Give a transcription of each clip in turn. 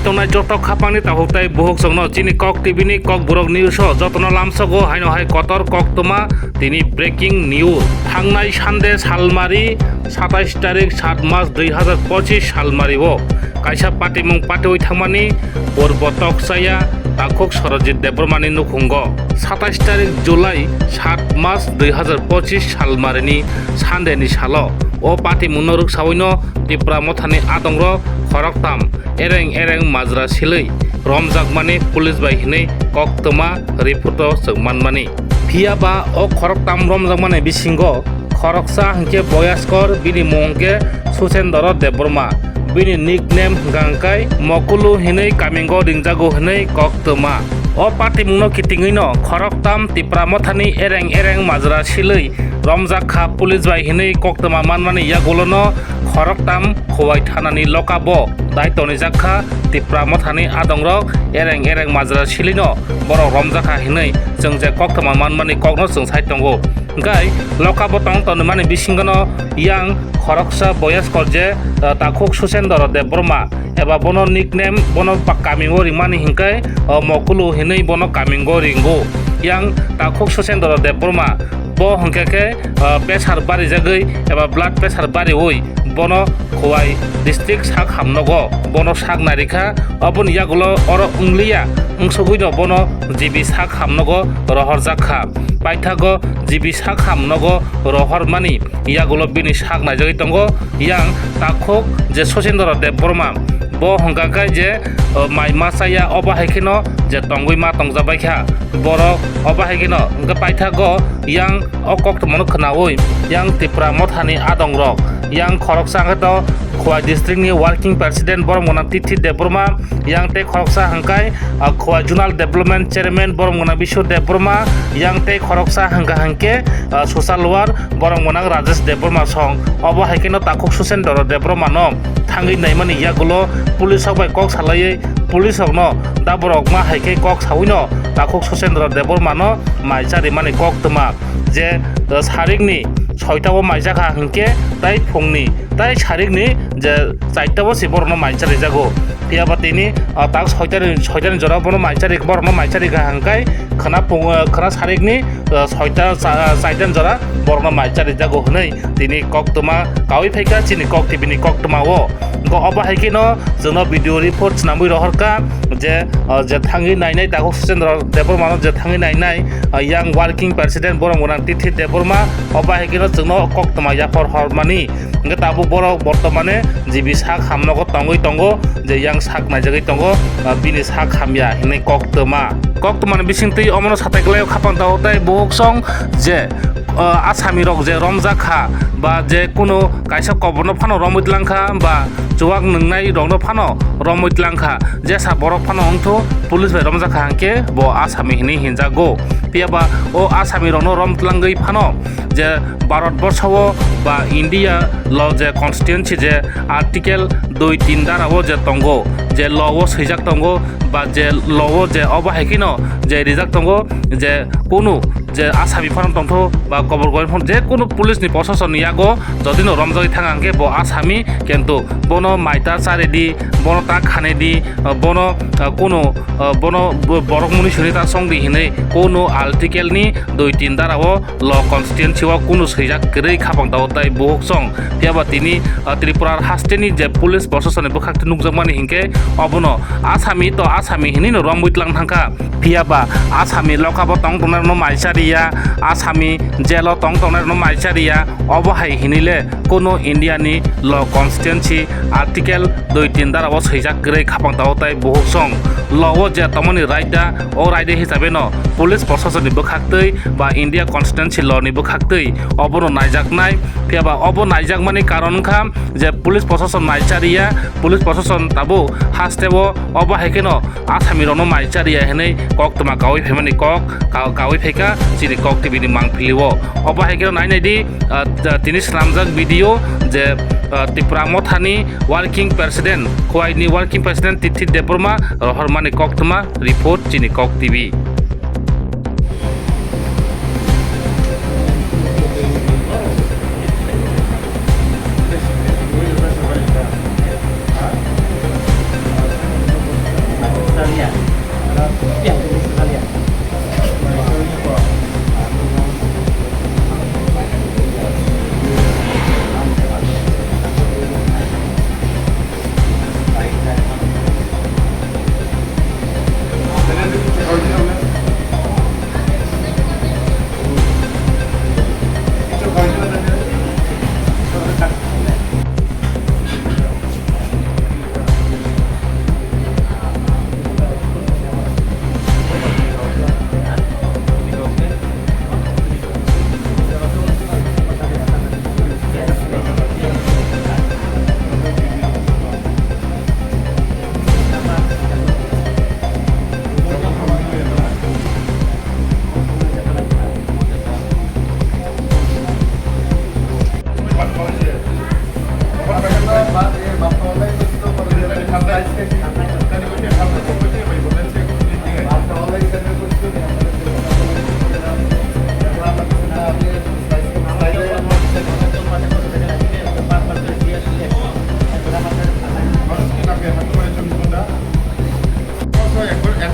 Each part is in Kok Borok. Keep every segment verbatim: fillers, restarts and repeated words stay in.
Tongnai joto khapangni takhuk tei bukhuk chwngno chini Kok T V ni Kokborok News o jotono lamsogo haino hai kotor koktwma tini breaking news. Thangnai Sunday salmari satais tarik sat mas dui hazar pochis salmari o kaisa patimung patiwi thangmani purbo tokchaya takhuk Sorojit Debbarma ni nukhungo. Satais tarik July sat mas dui hazar pochis salmari ni Sunday ni salo o patimungno rwksawino Tipra Mothani adongrok khoroktam ereng ereng majra silwi romjakmani police bai hinwi koktwma report o chwng manmani. Phiya ba o khoroktam romjakmani bisingo khoroksa hwnkhe boyaskor, bini mung hwnkhe Susendro Debbarma, bini nickname hwnkha hwnkhe Mokulu hinwi kamingo ringjago hinwi koktwma. O patimungno kitingwino khoroktam Tipra Mothani ereng ereng majra silwi romjak kha police bai hinwi koktwma manmani yagulono khoroktam Khowai thanani lokabo dai tonijak kha Tipra Mothani adongrok ereng ereng majra silwino borok romjak kha hinwi chwng je koktwma manmani kokno chwng sai tongo. Hwnkhe lokabo tong tonimani bisingono yang khoroksa boyaskor je, ah, takhuk Susendro Debbarma eba bono nickname bono pa-, kamingo ringmani hwnkhe, ah, Mokulu hinwi bono kamingo ringo. Yang takhuk Susendro Debbarma bo hwnkhe khe, ah, pressure barijagwi eba blood pressure bariwi bono Khowai district sak hamnogo bono sak nairikha. Oboni yagulo oro wngliya, wngsugwino bono G B sak hamnogo rohorjak kha. Paithago G B sak hamnogo rohormani yagulo bini sak naijagwi tongo. Yang takhuk je Sosendra Debbarma, bo hwnkha khe je, o, mai ma chaya, obo hai kheno je tongwi ma tongjabai kha borok, obo hai kheno hwnkhe paithago yang o koktwmano khwnawi yang Tipra Mothani adongrok, yang khoroksa hwnkhe to Khowai district ni working president borok mwnang Tithi Debbarma, yang tei khoroksa hwnkhe, ah, Khowai Zonal Development Chairman borok mwnang Bishu Debbarma, yang tei khoroksa hwnkha hwnkhe, ah, social work borok mwnang Rajesh Debbarma song. Obo hai kheno takhuk Susendra Debbarma no thangwi naimani yagulo police rok bai kok salaiwi police rok no da borok ma hai khe kok sawino takhuk Susendra Debbarma no mai charimani koktwma je, ah, sarikni soita o mai jakha hwnkhe tai phungni tai sarikni je chaita o se borokno mai charijago. Phiya ba tini, ah, tak soitani, soitani jora bono mai chari, borokno mai chari kha hwnkhe khwna pung-, ah, khwna sarikni, ah, soita cha-, chaitani jora borokno mai charijago hwnwi tini koktwma kawi phaikha chini Kok T V ni koktwma o. Hwnkhe obo hai kheno chwngno video report swnamwi rohorkha je, ah, je thangwi nainai takhuk Susendra Debbarmano je thangwi nainai, ah, yang working president borok mwnang Tithi Debbarma, obo hai kheno chwngno koktwma yaphar hormani. Hwnkhe tabuk borok bortomane G B sak hamnogo tongwi tongo, je yang sak naijagwi tongo, ah, bini sak hamya hinwi koktwma. Koktwmani bisingtwi omono satai kwlaio khapang tao tei buhuk song je, ah, asami rok je romjak kha ba je kunu kaisa koborno phano romwi tlang kha ba chuwak nwngnai rokno phano romwi tlang kha, jesa borok phano wngthu police bai romjak kha hwnkhe bo asami hinwi hinjago. Phiya ba o asami rokno rom tlangwi phano je Bharat borsao ba India lo je constituency je article dui tin dara o je tongo, je law o swijak tongo ba je law o je obo hai kheno je rijak tongo je kunu je asami phano tongtho ba kobor gori phano je kunu police ni proshasoni yago jodi no romjagwi thang hwnkhe bo asami, kintu bono maita charidi, bono ta khanidi, bono, ah, kunu, ah, bono bo-, borok muni suri ta songdi hinwi kunu article ni dui tin dara o law constituency o kunu swijak kwrwi khapang tao tai buhuk song. Phiya ba tini, ah, Tripura hasteni je police proshasoni bwkhak twi nukjakmani hinkhe obono asami to asami hinwi no romwi tlang thangkha. Phiya ba asami lokha bo tong tongnai rokno mai chariya, asami jail o tong tongnai rokno mai chariya, obo hai hinwi le kunu India ni law constituency article dui tin dara o swijak kwrwi khapang tao tai buhuk song. Law o je tongmani raida, o raida hisabe no police proshasoni bwkhak twi ba India constituency law ni bwkhak twi obono naijaknai. Phiya ba obo naijakmani karon wngkha je police proshashan naichariya, police proshashan tabuk haste o obo hai kheno asami rokno mai chariya hinwi koktwma kawi phaimani kok ka-, kawi phaikha chini Kok T V ni mangpili o. Obo hai kheno nai nai di, ah, tini swnamjak video je, ah, Tipra Mothani working president, Khowai ni working president Tithi Debbarma rohormani koktwma report chini Kok T V.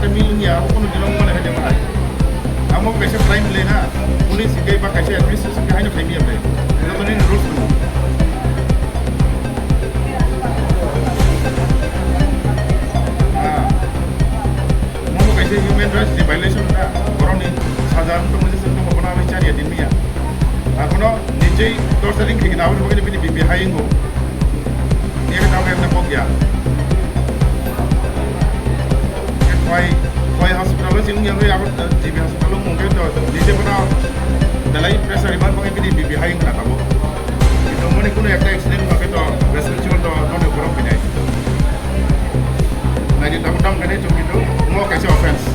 Mil wngya, abo kono dino wngmani hai de bahai. Amo kaisa crime le na, police hinkhe ba kaisa administration hinkhe haino khaimya bai. Joto nini rules tongo. Ah. Mono kaisa human rights ni violation na, borokni saja wng tongma jesa tongma bono abo chariya di miya. Abono nijei torturing khaikhe abo ni bagwi bini B P high wngo. Nini tamo ekta kok ya. Khwai, khwai hospital o chini yang ya, G B hospital o mungkin to, di je kono belai pressure iman bangin bini B P high na tabo. Itu mani kuno ekta accident bangin to, responsible to, nono borok pinai. Nai di tamo tam kene chum gitu, mo kaisa offense.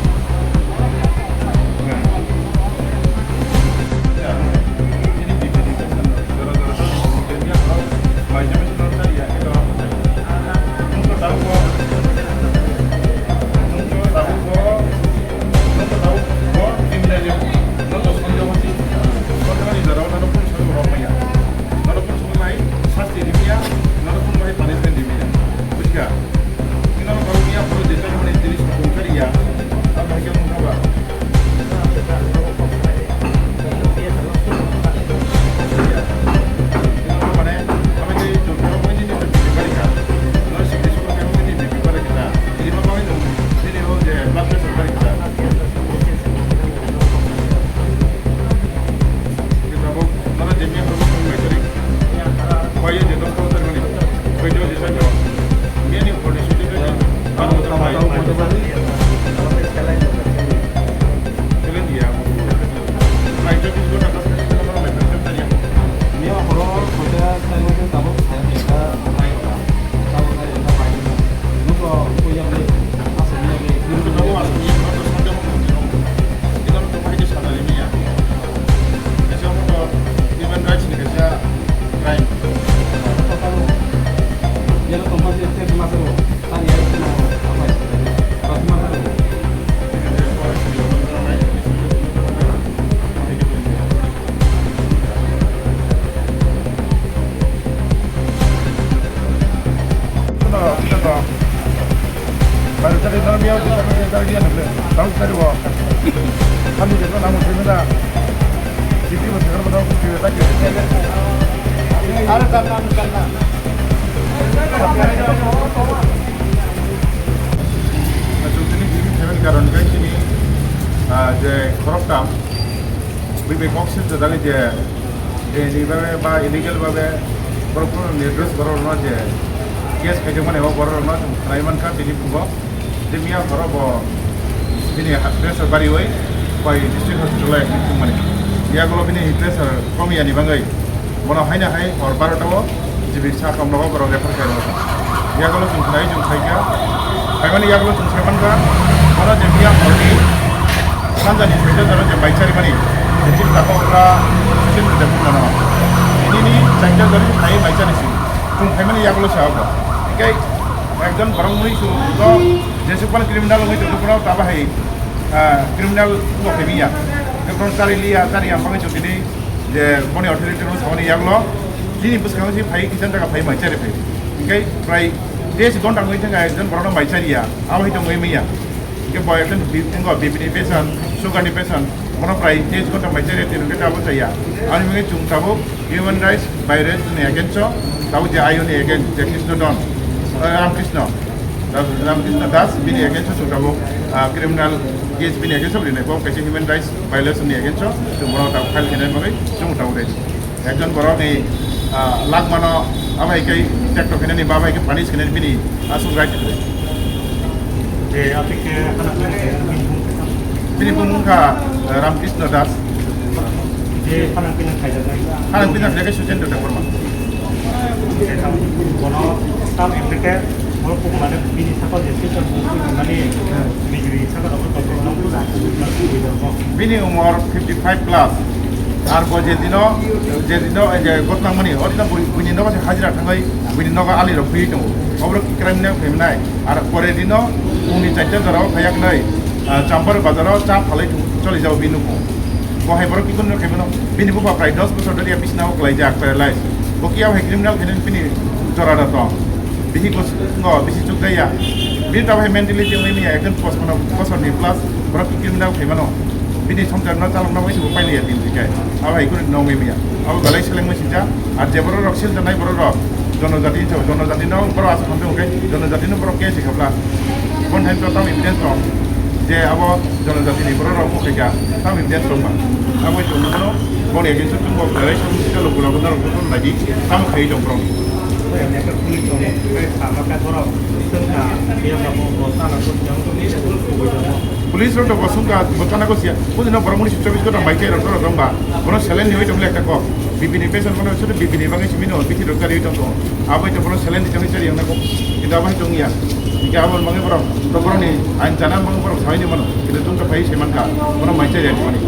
Chwng tini B P phaimani karon khe chini, ah, je khoroktham, bui bai kok swijak je, je ni babe ba illegal babe borok phano ni dress borok no je case khaijak mani o borok no chwng khnai mankha tini phungo. Tei miya horo bo bini ha-, pressure bariwi bai district hospital o admit wngmani. Yagulo bini pressure komiyani bagwi bono haino hai hor barota o G B sa kamlogo borok refer khairokha. Yagulo chwng khnai chwng saikha. Phaimani yagulo chwng saimankha, bono je miya horni sanjani soita jora je baicharimani, je chini tako okra sisip de phunano. Nini chaita jora sai baichari si. Chwng phaimani yagulo sa obo. Hinkhe ekjon borok mui chwng to Jesuk phano criminal wngwi tongkhe phano ta bahai, ah, criminal wngkha phai manya. Tei phano chari liya, chari ya wngkha phai tini je boni authority rok saboni yaklo. Chini bwskango se phai kisa jaga phai mai chari phai. Hinkhe prai tei se gonta wngwi thangkha ekjon borokno mai chari ya, abo hai tongwi manya. Hinkhe bo ekjon bi-, wngkha B P ni patient, sugar ni patient, bono prai tei se gonta mai chari ya, tini hwnkhe abo chaya. Ani bagwi chwng tabuk Human rights violation ni against o, tabuk je ayoni against je Krishna Don, eh, Ram Krishna, Ram, Ram Krishna Das bini against o chwng tabuk, ah, criminal case bini against o rinai bo kaisa human rights violation ni against o chwng bono tabuk file khainai bagwi chwng tabuk rinai. Ekjon borok ni, ah, lak mano abo hai khe tekto khainani ba bai khe punish khainani bini aswk right. Je, apik ke anak. Bini bumung kha, eh, Ram Krishna Das. Je, phanang pinang khaijak nai. Phanang pinang khaijak Suchendra Debbarma. Je, tam, bono tam M P K, bono pung mane bini sakol je, Suchendra Debbarma ni, bini sakol, bini umor fifty five plus. Ar bo je dino, je dino, je gotnang mani, o dino bui-, buini nogo se hajira thangwi, buini nogo ali rok bui tongo. Oborok criminal khaimnai. Ar pore dino, pungni charta jorao phaiyak nai, ah, Champar bazaro cha phalai thung-, choli jao bini nukhung. Bo hai borok kikon no khaimano, bini bupha prai dos bosor dhoriya bisna o kwlaijak, paralyze. Bo kiyao hai criminal khainani bini jora da tong. Bihi gos-, no, bisi chukjaya. Ini tabo hai mentality wngwi manya, ekdom pochpano bochorni plus borok kikinda khaimano. Bini songkar no chalokna bai se bo pailiya din tikai. Abo hai kunu no wngwi manya. Abo belai seleng mui sinja. Ar je borok rok sil janai borok rok. Jonojati to, jonojati no borok asa khambe hwnkhe, jonojati no borok kesi khabla. Bon hai to tam evidence tong. Je abo jonojati ni borok rok mukhaika. Tam evidence tong ba. Abo to no. Bon against to bo belai song sita lo kula kula rok to lagi. Tam khai jong borok. Police rok to bo sungka bo thana ko siya. Bujino borok muni chobbish ghonta mai khe rok to rok ba. Bono saline ni hoi tong le ekta kok. B P ni patient bono soto B P ni bagwi simi no bithi rok kari tong ko. Abo to bono saline ni tong chari yang ko. Kita abo tong ya. Kita abo mangi borok to borok ni ain chana mangi borok sai ni mano. Kita tong ka phai se man ka. Bono mai chari ani mani.